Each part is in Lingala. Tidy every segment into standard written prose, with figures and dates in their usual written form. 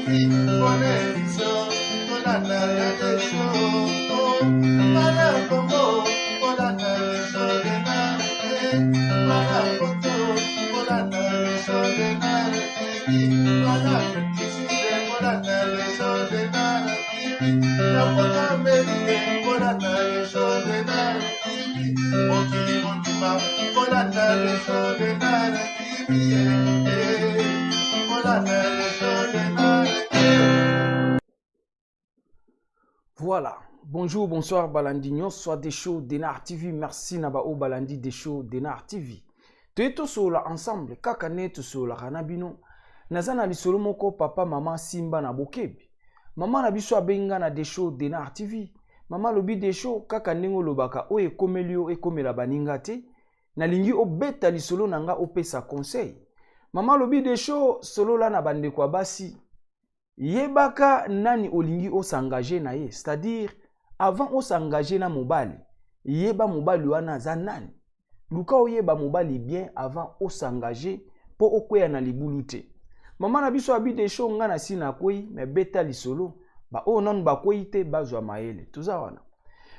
Mpona biso tolanda ya Desho. Bana Congo kolanda Desho Denard te. Bana Poto kolanda Desho Denard TV. Bana Afrique du Sud kolanda Desho Denard TV. Na poto Amerique kolanda Desho Denard TV. Mokili mobimba kolanda Desho Denard TV. Kolanda Desho Denard TV. Voilà. Bonjour, bonsoir Balandi nyonso ya Desho Denard TV. Merci na ba oyo balandi Desho Denard TV. Toye tosolola ensemble kaka nde tosololaka na bino. Naza na lisolo moko papa mama simba na bokebi. Mama na biso abengi nga na Desho Denard TV. Mama alobi Desho kaka ndenge olobaka oyo ekomeli yo ekomela baninga te. Nalingi obeta lisolo na nga opesa conseil. Mama alobi Desho solola na bandeko ya basi. Yebaka nani olingi o s'engager na ye, c'est-à-dire avant o s'engager na mobali, yeba mobali wana aza nani. Luka oyeba mobali bien avant o s'engager po okweya na libulu te. Mama na biso abi Desho nga na si nakweyi mais beta lisolo, ba oyo nanu bakweyi te bazwa mayele. Toza wana.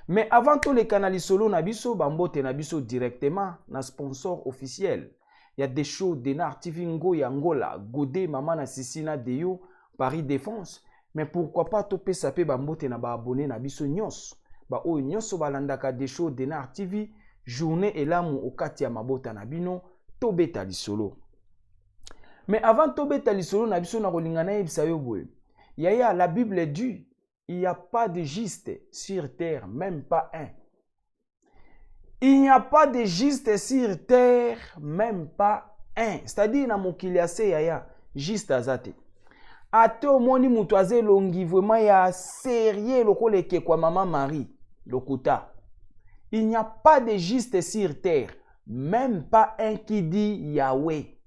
Mais avant toleka na lisolo na biso, ba mbote na biso directement na sponsor officiel ya Desho Denard TV Ngoya Ngola Gode mama na Sisi na Deyo Paris Défense. Mais pourquoi pas topesa pe ba mbote na ba abonné na biso nyonso, ba oyo nyonso balandaka Desho Denard TV. Journée elamu okati ya mabota na bino, tobeta lisolo. Mais avant tobeta lisolo na biso, na kolinga nayebisa yo boye yaya, la Bible dit il n'y a pas de juste sur terre, même pas un. Il n'y a pas de juste sur terre, même pas un. C'est-à-dire na mokili ya se yaya, juste aza te. Ate omoni moto aza elongi vraiment ya sérieux lokola ekekwa mama Marie lokuta. Il n'y a pas de juste sur terre, même pas un qui dit Yahweh.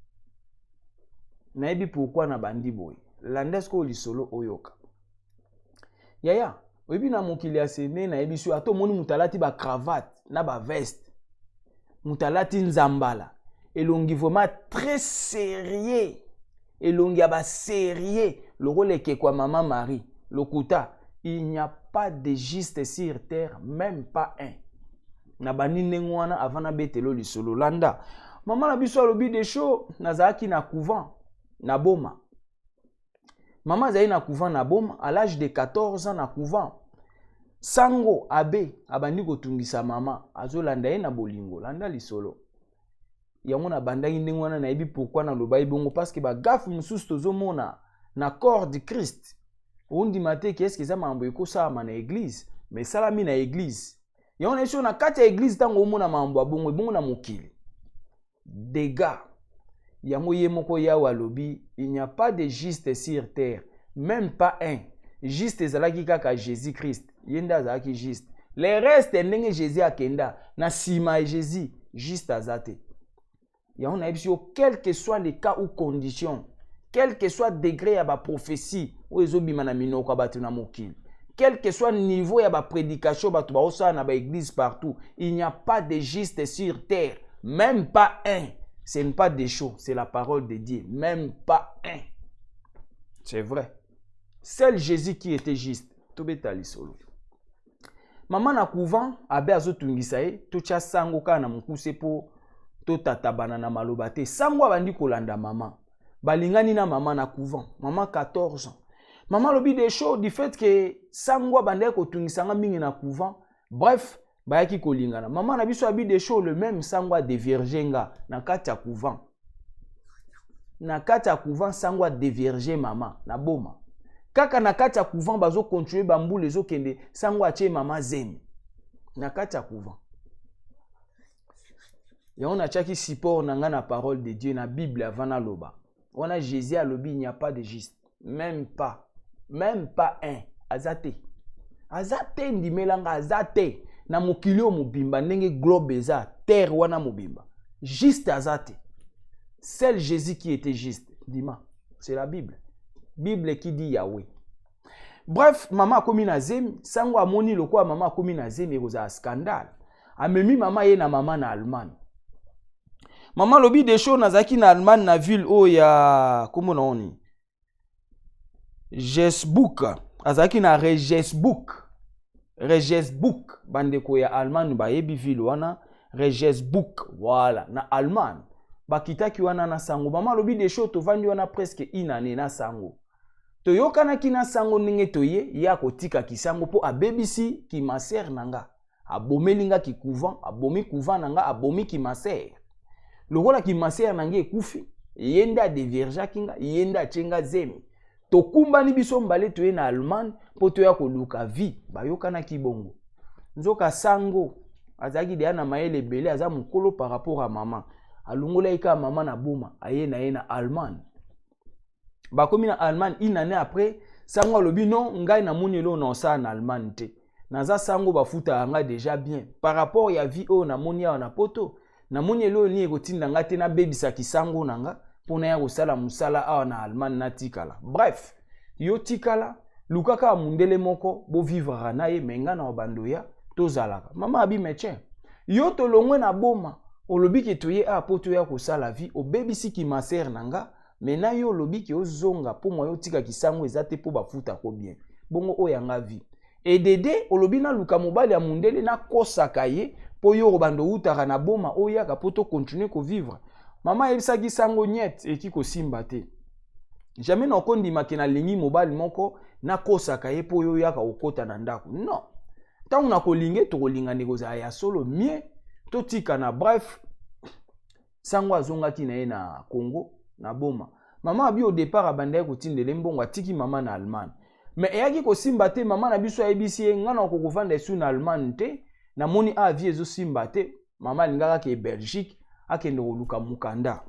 Nayebi pourquoi na bandi boye. Landa sikoyo lisolo oyoka. Yaya, oyebi na mokili ya se nde nayebi so ata omoni moto alati ba cravate na ba veste, moto alati nzambala, elongi vraiment très sérieux, elongi ya ba sérieux lokola ekeko ya mama Marie lokuta. Il n'y a pas de juste sur terre, même pas un. Na bandi ndenge wana avant nabetelo lisolo. Landa mama na biso alobi Desho, nazalaki na couvent na Boma. Mama azali na couvent na Boma à l'âge de 14 ans na couvent. Sango abe abandi kotungisa mama, azolanda ye na bolingo. Landa lisolo yango nabandaki ndenge wana. Nayebi pourquoi nalobaki bongo, parce que bagafe mosusu tozomona na corps du Christ, ondima te ke eske eza makambo ekosalama na église, mais esalami na église yango. Na biso na kati ya église, ntango omona makambo ya bongo, ebongo na mokili dégâts yango. Ye moko Yawe alobi il n'y a pas de juste sur terre, même pas un. Juste ezalaki kaka Jésus Christ, ye nde azalaki juste. Le reste, ndenge Jésus akenda na nsima ya Jésus, juste aza te. Yango nayebi yo, quel que soit le cas ou condition, quel que soit degré ya baprophétie oyo ezobima na minoko ya bato na mokili, quel que soit niveau ya baprédication bato baosala na baéglise partout, il n'y a pas de juste sur terre, même pas un. Ce n'est pas des choses, c'est la parole de Dieu. Même pas un. C'est vrai, seul Jésus qui était juste. Tobeta lisolo. Mama na couvent, abe azotungisa ye. Totya sango kaka na mokuse mpo totatabana na maloba te. Sango abandi kolanda mama, balingani na mama na couvent, mama 14 ans. Mama alobi des choses du fait que sango abandaki kotungisanga mingi na couvent. Bref, bayaki kolingana. Mama na biso abi des choses, le même sango adévierge nga na kati ya couvent. Na kati ya couvent, sango adévierge mama na Boma. Kaka na kati ya couvent, bazocontinue, bambula ezokende, sango atie mama zemi na kati ya couvent yango. Natiaki support na ngai na parole de Dieu, na Bible. Avant naloba wana, Jésus alobi il n'y a pas de juste, même pas, même pas un. Aza te, aza te. Ndimelanga, aza te na mokili oyo mobimba. Ndenge globe eza, terre wana mobimba, juste aza te. Seul Jésus qui était juste. Ndima, c'est la Bible, Bible qui dit Yahweh. Bref, mama akomi na zemi. Sango amoni lokola mama akomi na zemi, ekozala scandale. Amemi mama ye na mama na Allemagne. Mama alobi Desho, nazalaki na Allemagne, na ville oyo ya kombo na oni. Regensburg, azalaki na Regensburg. Regensburg, bandeko ya Allemagne bayebi ville wana, Regensburg, voilà, na Allemagne. Bakitaki wana na sango. Mama alobi Desho, tovandi wana presque une année na sango. Toyokanaki na sango ndenge toye ye akotika kisango mpo abebisi kimasere na nga, abomeli nga kicouvent, abomi couvent na nga, abomi kimasere. Lokola kimasere na nga ekufi, ye nde adéviergeaki nga, ye nde atie nga zemi. Tokumbani biso mbale, toye na Allemagne mpo toya koluka vie. Bayokanaki bongo. Nzoka sango azalaki deya na mayele ebele, aza mokolo par rapport à mama. Alongolaki kaka mama na Boma, aye na ye na Allemagne. Bakomi na Allemagne, une année après, sango alobi: "Non, ngai namoni eloko na osala na Allemagne te. Naza sango, bafutaka ngai déjà bien. Par rapport ya vie oyo namoni awa na Poto, namoni eloko nini ekotinda ngai te nabebisaki sango na nga mpona ya kosala mosala awa na Allemagne. Natikala. Bref, yo tikala, luka kaka mundele moko bovivraka na ye, me ngai na bando ya tozalaka." Mama abi: "Médecin, yo tolongwe na Boma, olobi ke toye awa mpo toya kosala vie, obebisi kimasere na nga. Me na yo olobi ke ozonga mpo mwa yo otika kisango eza te mpo bafutako bien. Bongo oyo yanga vie edede, olobi naluka mobali ya mundele, nakosaka ye mpo yo kobanda outaka na Boma, oyaka mpo tocontinuer kovivre." Mama ayebisaki sango: "Niet, eki kosimba te. Jamais nakondimaki nalingi mobali moko, nakosaka ye mpo oyo oyaka kokɔta na ndako. Non, ntango nakolinge, tokolingana, ekozala ya solo mie totikana." Bref, sango azongaki na ye na Congo, na Boma. Mama abi, au départ abandaki kotindela mbongo, atiki mama na Allemagne, mais eyaki kosimba te. Mama na biso ayebisi ye: "Ngai na kokovanda esu na Allemagne te, namoni a vie ezosimba te." Mama alingaka ake Belgique, akende koluka mokanda.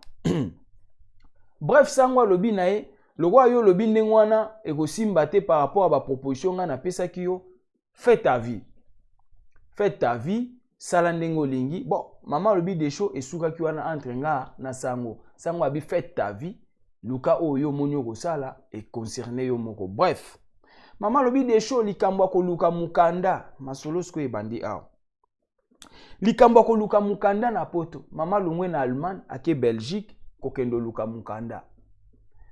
Bref, sango alobi na ye: "Lokola yo olobi ndenge wana, ekosimba te par rapport à baproposition ngai napesaki yo. Fais ta vie, fais ta vie, sala ndenge olingi." Bon, mama alobi Desho, esukaki wana entre nga na sango. Sango abi: "Fais ta vie, luka oyo yo omoni okosala, econcerne yo moko." Bref, mama alobi Desho, likambo ya koluka mokanda, masolo sikoyo ebandi awa. Likambo ya koluka mokanda na Poto, mama longwe na Allemagne, ake Belgique kokende oluka mokanda.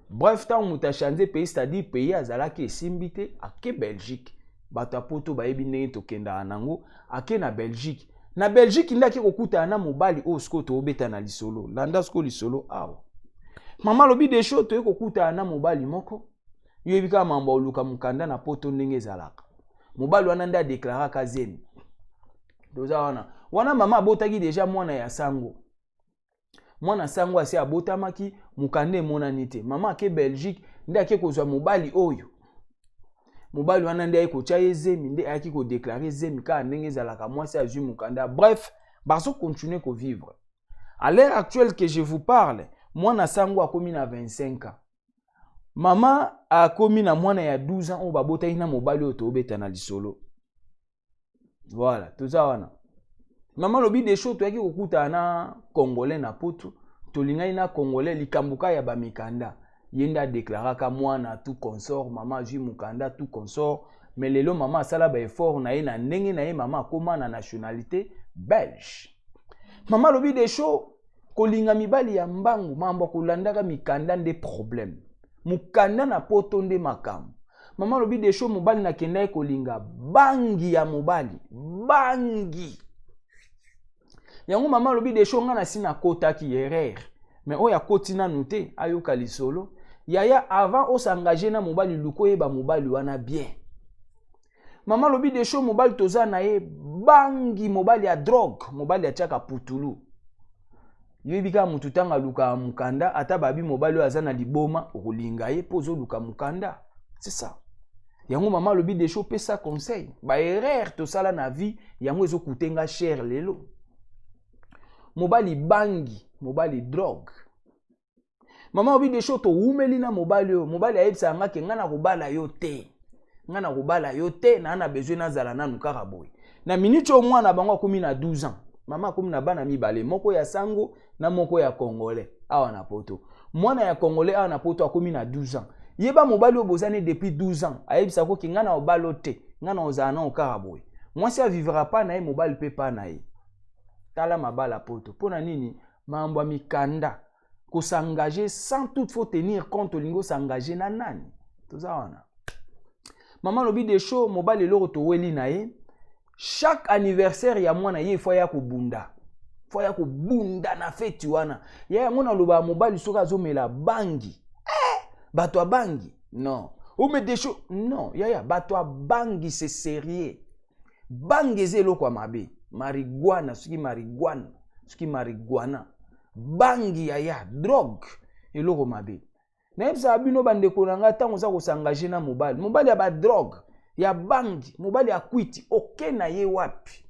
Bref, ntango moto achange pays, c'est-à-dire pays azalaki esimbi te, ake Belgique. Bato ya Poto bayebi ndenge tokendaka nango. Ake na Belgique. Na Belgique nde ake kokutana na mobali oyo sikoyo toobeta na lisolo. Landa sikoyo lisolo awa. Mama alobi Desho, toye kokutana na mobali moko. Yoyebi kaka mambo oluka mokanda na Poto ndenge ezalaka. Mobali wana nde adéclaraka zemi. Toza wana wana, mama abotaki déjà mwana ya sango. Mwana sango asi abotamaki, mokanda emonani te. Mama ake Belgique, nde ake kozwa mobali oyo. Mobali wana nde ayaki kotya ye zemi, nde ayaki kodéclarer zemi kaka ndenge ezalaka. Mwasi azwi mokanda. Bref, bazocontinuer kovivre. À l'heure actuelle que je vous parle, mwana sango akomi na 25 ans, mama akomi na mwana ya 12 ans oyo babotaki na mobali oyo toobeta na lisolo. Voilà, toza wana. Mama alobi Desho, toyaki kokutana na Congolais na Poto, tolingani na Congolais, likambo ka ya bamikanda, ye nde adéclaraka mwana, tout consort. Mama azwi mokanda, tout consort. Mais lelo mama asala baeffort na ye na ndenge na ye, mama akóma na nationalité belge. Mama alobi Desho, kolinga mibali ya mbangu, mambo akolandaka mikanda nde problème. Mokanda na Poto nde makambo. Mama alobi Desho, mobali nakendaki kolinga, bangi ya mobali, bangi yango. Mama alobi Desho, nga na si nakotaki erreur, mais oyo akoti nanu te, ayoka lisolo. Yaya, avant osengage na mobali, luka oyeba mobali wana bien. Mama alobi Desho, mobali toza na ye, bangi, mobali ya drogue, mobali atiaka putulu. Yoyebi kaka motu ntango alukaka mokanda, ata babi mobali oyo aza na liboma, okolinga ye mpo ozoluka mokanda. C'est ça. Yango mama alobi Desho, opesa conseil, baerreur tosala na vie, yango ezokute nga cher lelo. Mobali bangi, mobali drogue. Mama alobi Desho, towumeli na mobali oyo. Mobali ayebisaka nga ke: 'Nga na kobala yo te, nga na kobala yo te, naa na besoin nazala nanu kaka boye.' Na miniti oyo, mwana bango akomi na 12 ans. Mama akomi na bana mibale, moko ya sango na moko ya Congolais awa na Poto. Mwana ya Congolais awa na Poto akomi na 12 ans. Yeba mobali oyo bozani depuis 12 ans, ayebisaka oki: 'Nga na obala te, nga na ozala nao kaka boye.' Mwasi avivra pa na ye, mobali mpe pa na ye. Tala mabala Poto. Mpo na nini? Mambo ya mikanda, kosengage sans toutefois tenir compte olingi osengage na nani. Toza wana. Mama alobi Desho, mobali eloko toweli na ye, chaque anniversaire ya mwana ye faut aya kobunda, faut aya kobunda na feti wana ya yango. Nalobaka, mobali soki azomela bangi, bato ya bangi, non ome Desho, non yaya, bato ya bangi, c'est sérieux. Bangi eza eloko ya mabe. Marijuana, soki marijuana, soki marijuana, bangi yaya, drogue, eloko mabe. Nayebisaka bino, bandeko na ngai, ntango oza kos'engager na mobali, mobali ya badrogue, ya bangi, mobali ya kwiti, oke na ye wapi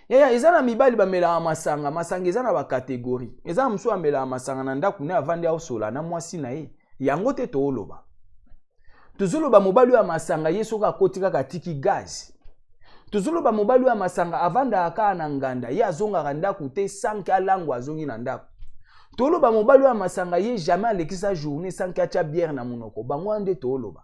yaya? Eza na mibali bamelaka masanga. Masanga eza na bacatégorie. Eza na mosusu amelaka masanga na ndako ne, avandi, aosola na mwasi na ye. Yango te tooloba. Tozoloba mobali oyo ya masanga, ye soki akoti kaka, atiki gaz. Tozoloba mobali oyo ya masanga avandaka kaka na nganda, ye azongaka ndako te sans que alangwa azongi na ndako. Toloba mobali oyo ya masanga, ye jamais alekisa journée sans que atya bière na monoko. Bango wana nde tooloba.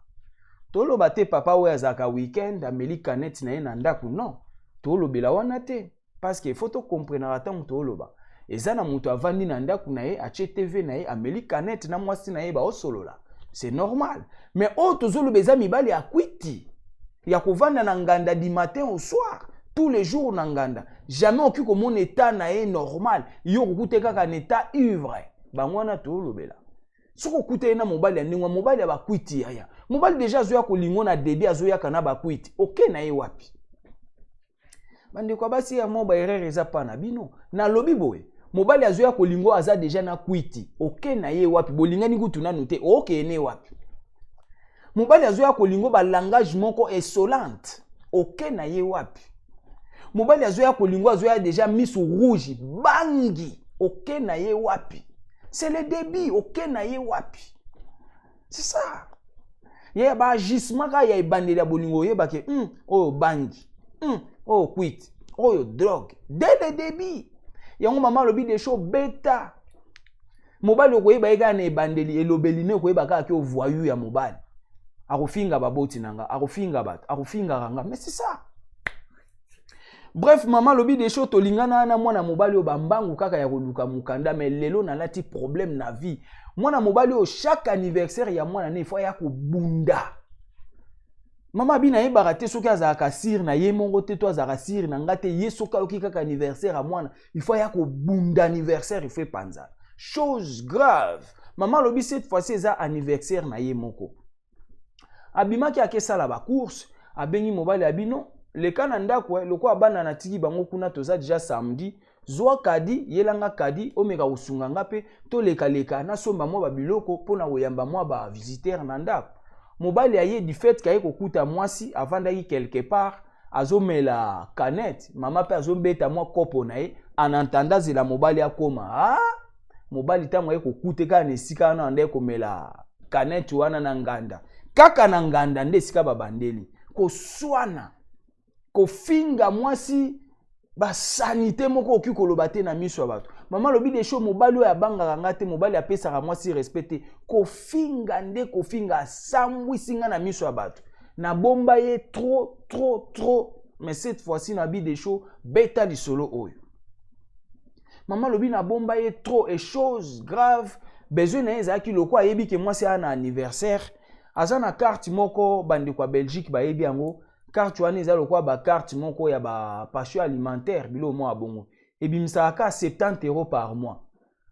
Toloba te papa oyo azalaka weekend, ameli canette na ye na ndako. Non, tolobela wana te, parce que faut tocomprenaka ntango tooloba. Eza na moto avandi na ndako na ye, atie TV na ye, ameli canette na mwasi na ye, baosolola, c'est normal. Mais oyo tozoloba eza mibali ya kwiti, ya kovanda na nganda du matin au soir, tous les jours na nganda. Jamais okoki komona état na ye normal, yo okokute kaka na état ivre. Bango wana toolobela. Soki okuta ye na mobali ya ndenge mobali ya bakwiti, yaya, mobali déjà azoya kolingo na début, azoyaka na bakwiti, oke na ye wapi? Bandeko ya basi, ya mwa baerreur eza mpa na bino. Nalobi boye, mobali azoya kolingo, aza déjà na kwiti, oke na ye wapi? Bolingani kutu nanu te, okeye wapi? Mobali azoya kolingo, balangage moko insolente, oke na ye wapi? Mobali azoya kolingo, azoya déjà miso rouge, bangi, oke na ye wapi? C'est le début, oke na ye wapi? C'est ça ye, baagissement kaka ya ebandeli ya bolingo. Oyebake oyo bangi, oyo kwiti, oyo drogue, dès le début. Yango mama alobi Desho, beta mobali, okoyeba ye kaka na ebandeli. Elobeli ne, okoyeba kaka ke ovoyu ya mobali, akofinga baboti na nga, akofinga bato, akofingaka nga. Mais c'est ça. Bref, mama alobi Desho, tolingana na mwana mobali oyo bambangu kaka ya koluka mokanda, mais lelo nalati problème na vie. Mwana mobali oyo, chaque anniversaire ya mwana ne, faut aya kobunda. Mama abi nayebaka te soki azalaka sûr na ye moko te to azalaka sûr na nga te. Ye soki ayoki kaka anniversaire ya mwana, il faut aya kobunda anniversaire, il faut epanzana. Chose grave, mama alobi, cette fois-ci eza anniversaire na ye moko. Abimaki, akesala bacourse, abengi mobali ya bino, leka na ndako lokola bana natiki bango kuna, toza déjà samedi, zwa kadi, yelanga kadi, omeka kosunga nga mpe tolekaleka, nasomba mwa babiloko mpona koyamba mwa bavisiteur na ndako. Mobali aye, du fait kaye kokuta mwasi avandaki quelque part, azomela canette, mama mpe azobeta mwa kopo na ye en attendant azela mobali akoma. Ah! Mobali ntango aye kokute kaka na esika wana ande komela canette wana na nganda, kaka na nganda nde esika babandeli koswana, kofinga mwasi, basanité moko okoki koloba te na miso ya bato. Mama alobi Desho, mobali oyo abangaka nga te, mobali apesaka mwasi respect te, kofinga nde kofinga, asambwisi nga na miso ya bato. Nabomba ye trop, trop, trop, mais cette fois-ci nabi Desho, beta lisolo oyo. Mama alobi nabomba ye trop et chose grave, besoin na ye ezalaki lokwa ayebi ke mwasi aya na anniversaire, aza na carte moko, bandeko ya Belgique bayebi yango. Carte wana eza lokwa bacarte moko ya bapension alimentaire, biloko moko ya bongo, ebimisaka ka 70 € par mois.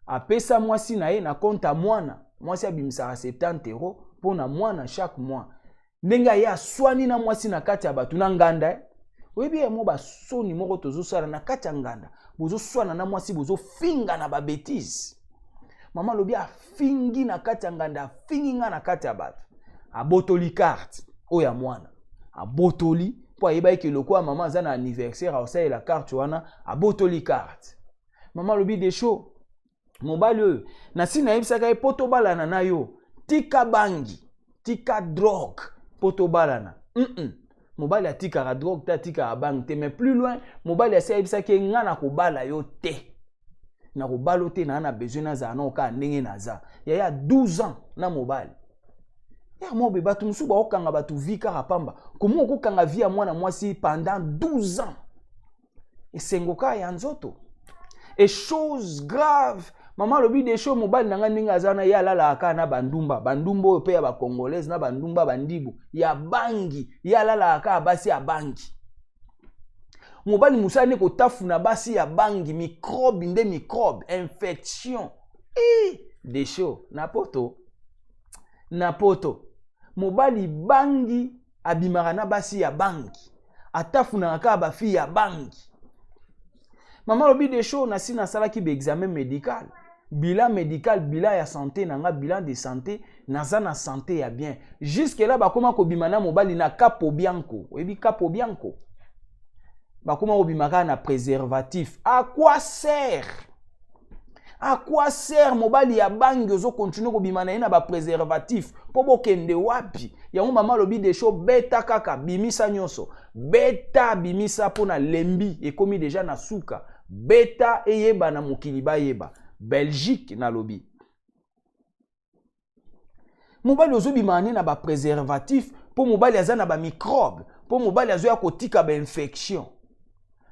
Apesa mwasi na ye na compte ya mwana. Mwasi abimisaka 70 € mpo na mwana chaque mois. Ndenge aye aswani na mwasi na kati ya bato na nganda, eh? Oyebi ye mo basoni moko tozosala na kati ya nganda, bozoswana na mwasi, bozofinga na babêtises. Mama alobi afingi na kati ya nganda, afingi nga na kati ya bato, abotoli carte oyo ya mwana, abotoli mpo ayebaki ke lokola mama aza na anniversaire, akosalela carte wana. Abotoli carte. Mama alobi Desho, mobali oyo nasi nayebisaka ye mpo tobalana na yo, tika bangi, tika drogue mpo tobalana. Mobali atikaka drogue te, atikaka bangi te. Mais plus loin, mobali asi ayebisaki ye, nga na kobala yo te, na kobala yo te, naa na besoin nazala nao kaka ndenge naza. Yaya, 12 ans na mobali ya mobe, bato mosusu baokanga bato vie kaka pamba. Komo okokanga vie ya mwana mwasi pendant 12 ans? Esengo kaka ya nzoto. Et chose grave, Mama alobi, Desho, mobali na ngai ndenge aza na ye, alalaka kaka na bandumba, bandumba oyo mpe ya bacongolaise, na bandumba bandibu ya bangi. Ye alalaka kaka basi ya bangi. Mobali mosala nde kotafuna basi ya bangi, microbe nde microbe, infection. E Desho, na poto, na poto, mobali bangi abimaka na basi ya bangi, atafunaka kaka bafille ya bangi. Mama alobi, Desho, nasi nasalaki baexamen médical, bilan médical, bilan ya santé na nga, bilan de santé, naza na santé ya bien. Jusque là bakóma kobima na mobali na capo bianco. Oyebi capo bianco? Bakóma kobima kaka na préservatif. À quoi sert? À quoi sert? Mobali ya bangi, ozokontinue kobima na ye na bapréservatif mpo bokende wapi? Yango mama alobi, Desho, beta kaka, bimisa nyonso, beta, bimisa, mpo na lembi ekomi deja na suka. Beta, eyeba na mokili, bayeba Belgique. Nalobi, mobali ozobima ne na bapréservatif mpo mobali aza na bamicrobe, mpo mobali azoya kotika bainfection,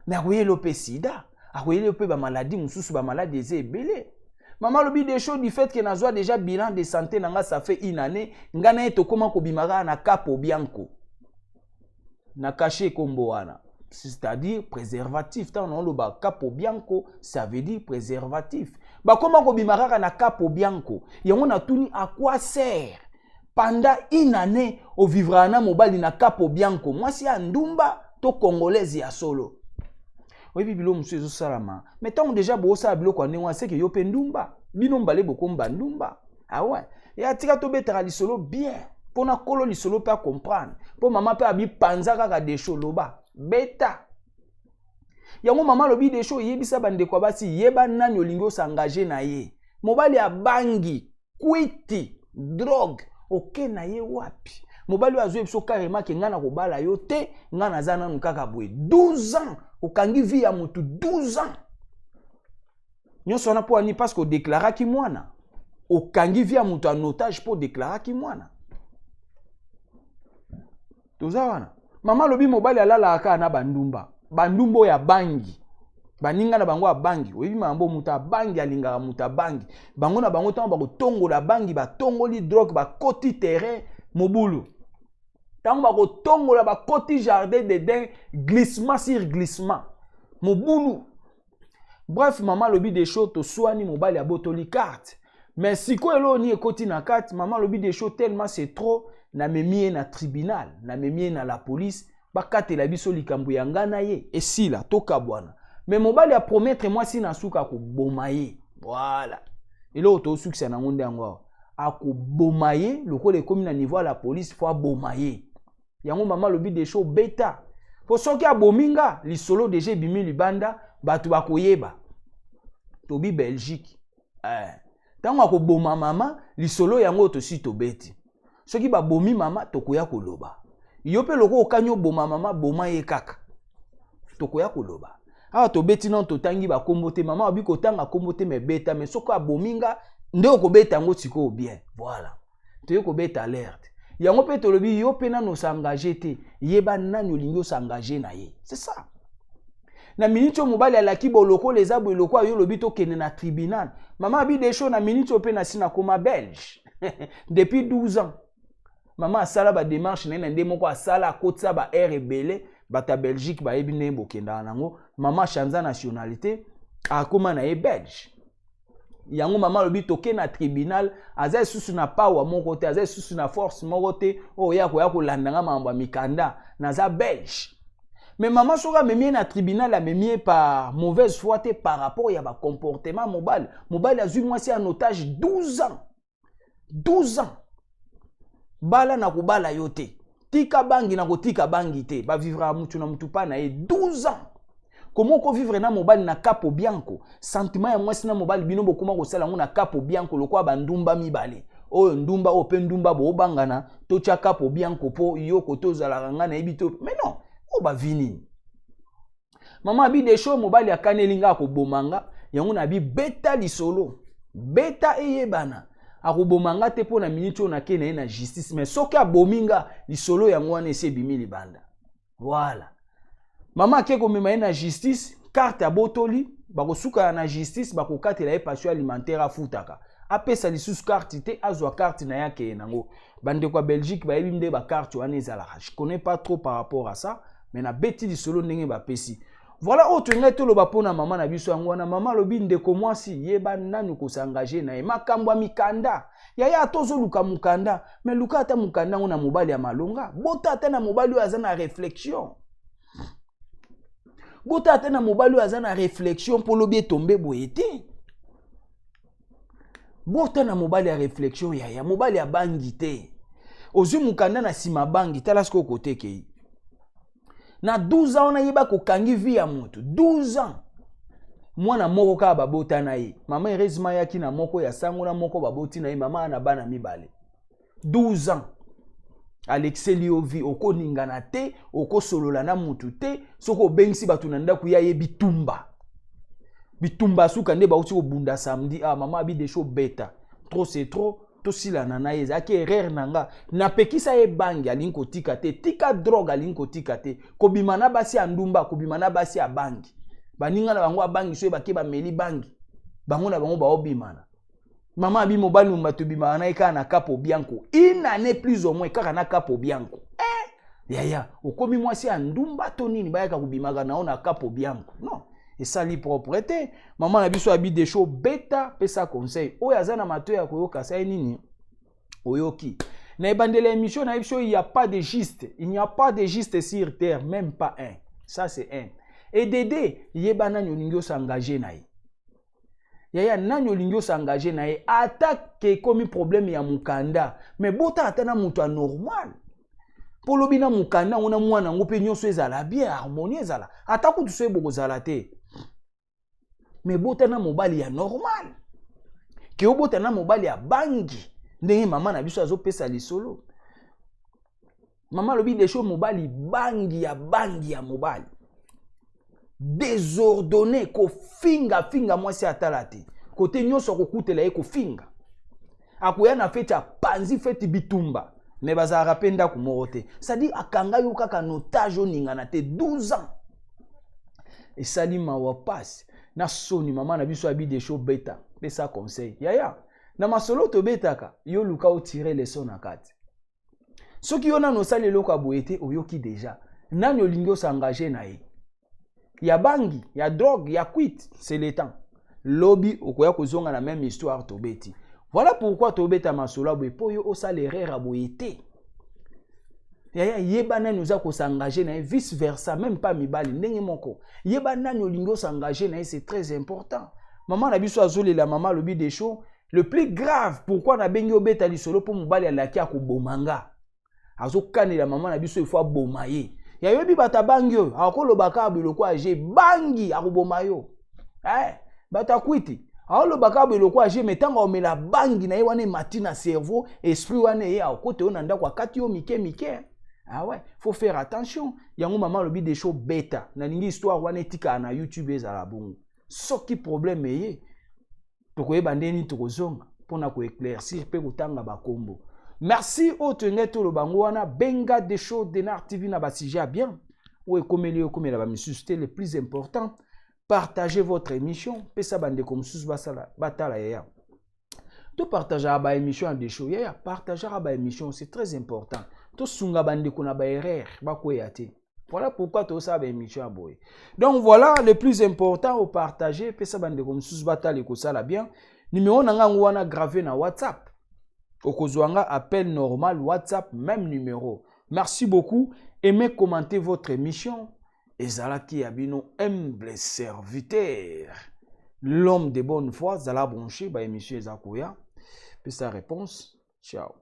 me akoyela mpe sida, akoyela mpe bamaladi mosusu, bamaladi eza ebele. Mama alobi, Desho, du fait ke nazwa déjà bilan de santé na nga, ça fait une année nga na ye tokóma kobima kaka na capo bianco, na cachet kombo wana, c'est-à-dire préservatif. Ntango naoloba capo bianco, ça veut dire préservatif. Bakóma kobima kaka na capo bianco. Yango natuni, à quoi sert pendant une année ovivra na mobali na capo bianco, mwasi ya ndumba to congolaise ya solo? Oyebi biloko mosusu ezosalama, mais ntango deja boosala biloko ya ndenge wana, seke yo mpe ndumba, bino mbale bokomba ndumba. Awe ya tika tobetaka lisolo bien mpona kolo lisolo mpe acomprendre, mpo mama mpe abipanza kaka. Desho, loba, beta yango. Mama alobi, Desho, oyebisa bandeko ya basi, yeba nani olingi osengage na ye. Mobali abangi kwiti, drogue, oke na ye wapi? Mobali oyo azwi biso carrément ke ngai na kobala yo te, ngai naza nanu kaka boye. 12 ans okangi vie ya motu, 12 ans nyonso wana mpo ani? Parce que odeklaraki mwana. Okangi vie ya moto en otage mpo odeklaraki mwana. Toza wana. Mama alobi, mobali alalaka kaka na bandumba, bandumba oyo abangi, baninga na bango abangi. Oyebi makambo, moto abangi alingaka moto abangi. Bango na bango, ntango bakotongola bangi, batongoli drogue, bakoti terrain mobulu. Ntango bakotongola, bakoti jardin d'Eden, glissement sur glissement, mobulu. Bref, mama alobi, Desho, toswani, mobali abotoli carte. Mais sikoyo eloko nini ekoti na kati? Mama alobi, Desho, tellement c'est trop, namemi ye na tribunal, namemi ye na la police, bakatela biso likambo ya nga na ye, esila, tokabwana. Mais mobali apromettre mwasi na suka akoboma ye. Voilà eloko tozosukisa nango nde yango awa. Akoboma ye lokola ekomi na niveau ya la police, fo aboma ye. Yango mama alobi, Desho, beta, mpo soki abomi nga, lisolo deja ebimi libanda, bato bakoyeba tobi Belgique. Ntango akoboma mama, lisolo yango tosi tobeti. Soki babomi mama, tokoya koloba. Yo mpe loko okani oboma mama, boma ye kaka, tokoya koloba. Awa tobeti nano, totangi bakombo te. Mama abi kotanga kombo te, me beta. Me soki abomi nga nde okobeta yango sikoyo bien. Voilà, toye kobeta alerte yango mpe. Tolobi, yo mpe nano osengage te, yeba nani olingi osengage na ye. C'est ça. Na miniti oyo mobali alaki bolokola eza boye, lokola yo olobi tokende na tribunal. Mama abi, Desho, na miniti oyo mpe nasi nakoma belge depuis 12 ans. Mama asala badémarche na ye na nde moko, asala, akotisa ba aire ebele. Bato ya Belgique bayebi ndenge bokendaka nango. Mama achanza nationalité, akóma na ye belge. Yango mama alobi, toke na tribunal, aza lisusu na pawa moko te, aza lisusu na force moko te oyo ya koya kolanda nga makambo ya mikanda, naza belge. Mais mama, soki amemi ye na tribunal, amemi ye par mauvaise foi te, par rapport ya bacomportement mobali. Mobali azwi mwasi en otage 12 ans, 12 ans. Bala na kobala yo te, tika bangi na kotika bangi te, bavivraka mutu na mutu mpa na ye. 12 ans, komo okovivre na mobali na capo bianco? Sentiment ya mwasi na mobali, bino bokóma kosala yango na capo bianco lokola bandumba mibale. Oyo ndumba, oyo mpe ndumba, boobangana, totya capo bianco mpo yo kote ozalaka, ngai nayebi te. Mais non, oyo bavi nini? Mama abi, Desho, mobali akaneli nga akoboma nga. Yango nabi, beta lisolo, beta, eyebana. Akoboma nga te mpo na miniti oyo nakei na ye na justice. Mais soki abomi nga, lisolo yango wana esi ebimi libanda. Voilà, mama ake komema ye na justice, carte abotoli. Bakosukana na justice, bakokatela ye pension alimentaire, afutaka, apesa lisusu carte te, azwa carte na ye, akeye nango. Bandeko ya Belgique bayebi nde bacarte wana ezalaka. Je connais pas trop par rapport à ça, mais nabeti lisolo ndenge bapesi. Voilà oyo toyengai toloba mpona mama na biso. Yango wana mama alobi: ndeko mwasi, yeba nani kos'engager na ye. Makambo ya mikanda, yaya, ata ozoluka mokanda, mais luka ata mokanda yango na mobali ya malonga. Bota ata na mobali oyo aza na réflexion, bota ata na mobali oyo aza na réflexion, mpo lobi etombe boye te. Bota na mobali ya réflexion, yaya, mobali abangi te. Ozwi mokanda na nsima bangi, tala sikoyo kotekei na 12 ans wana. Yeba kokangi vie ya moto 12 ans. Mwana moko kaka babota na ye mama, heureusement ayaki na moko ya sango na moko baboti na ye mama na bana mibale. 12 ans alekiseli yo vie, okoningana te, okosolola na mutu te. Soki obengisi bato na ndako, ye ayebi tumba bitumba. Suka nde bauti kobunda samedi. Ah, mama abi desho beta, trop c'est trop, tosilana na ye. Ezalaki erreur na nga, napekisa ye bangi, alingi kotika te. Tika drogue, alingi kotika te. Kobima na basi ya ndumba, kobima na basi ya bangi, baninga na bango abangi, so bake bameli bangi, bango na bango baobimana. Mama abi mobali bato ebimaka na ye kaka na Capo Bianco, une année plus ou moins kaka na Capo Bianco. Eh, yaya, okomi mwasi ya ndumba to nini? Bayaka kobimaka na yo na Capo Bianco? Non, esali propre te. Mama na biso abi desho beta, pesa conseil. Oyo aza na matoi ya koyoka, sai nini oyoki na ebandela émission na biso: il y a pas de juste, il n'y a pas de juste sur terre, même pas un. Ça c'est un. Edede, yeba nani olingi os'engager na ye. Yaya, nani olingi os'engager na ye? Ata ke ekomi problème ya mokanda, mais bota ata na moto anormal, mpo lobi na mokanda yango na mwana yango mpe nyonso ezala bien, harmonie ezala. Ata kutu so ebokozala te, mais bota na mobali ya normal ke obota na mobali ya bangi, ndenge mama na biso azopesa lisolo. Mama alobi desho mobali bangi ya bangi ya mobali désordonné, kofingafinga mwasi, atala te kote nyonso akokutela ye, kofinga, akoya na feti, apanzi feti, bitumba, mais bazalaka mpe ndako moko te. C'est-à-dire akanga yo kaka en otage, oningana te 12 ans. Esali mawa, pasi na soni. Mama na biso abi desho beta, pesa conseil. Yaya, na masolo tobetaka, yo luka otire leçon na kati. Soki yo nano osali eloko ya boye te, oyoki déjà nani olingi os'engager na ye, ya bangi, ya drogue, ya quit. C'est le temps, lobi okoya kozonga na même histoire tobeti. Voilà pourquoi tobeta masolo ya boye, mpo yo osala erreur ya boye te. Yaya, yeba nani oza kos'engager na ye. Vice versa, même pas mibali ndenge moko, yeba nani olingi os'engager na ye, c'est très important. Mama na biso azolela. Mama alobi des choses le plus grave. Pourquoi nabengi obeta lisolo? Mpo mobali alaki akoboma nga, azokanela mama na biso, ifo aboma ye. Yayobi bato abangi oyo akoloba kaka biloko age bangi, akoboma yo. Eh, bato akwiti aoloba kaka biloko age, mais ntango aomela bangi na ye wana, emati na cerveau, esprit wana eye, akota yo na ndako, akati yo mike mike. Ah ouais, faut faire attention. Yango mama alobi des choses beta. Nalingi histoire wana etikala na YouTube, ezala bongo. Soki problème eye, tokoyeba ndeni tokozonga mpona koéclaircir mpe kotanga bakombo. Merci. Oyo toyengai toloba yango wana. Benga des show Denar TV na basujet ya bien oyo ekomeli oyo ekomela bamisusu te. Le plus important, partagez votre émission, pesa bandeko mosusu basala batala. Yaya, topartageaka baémission ya deshow. Yaya, partageaka baémission, c'est très important. Tosunga bandeko na baerreur bakweya te. Voilà pourquoi tosala baémission ya boye. Donc voilà, le plus important, opartage, pesa bandeko mosusu batala, ekosala bien. Numéro na nga yango wana gravé na WhatsApp, okozwa nga appel normal, WhatsApp même numéro. Merci beaucoup. Aimez, commentez votre émission. Ezalaki ya bino humble serviteur, l'homme de bonne foi. Zala branché, baémission eza koya. Pesa réponse. Ciao.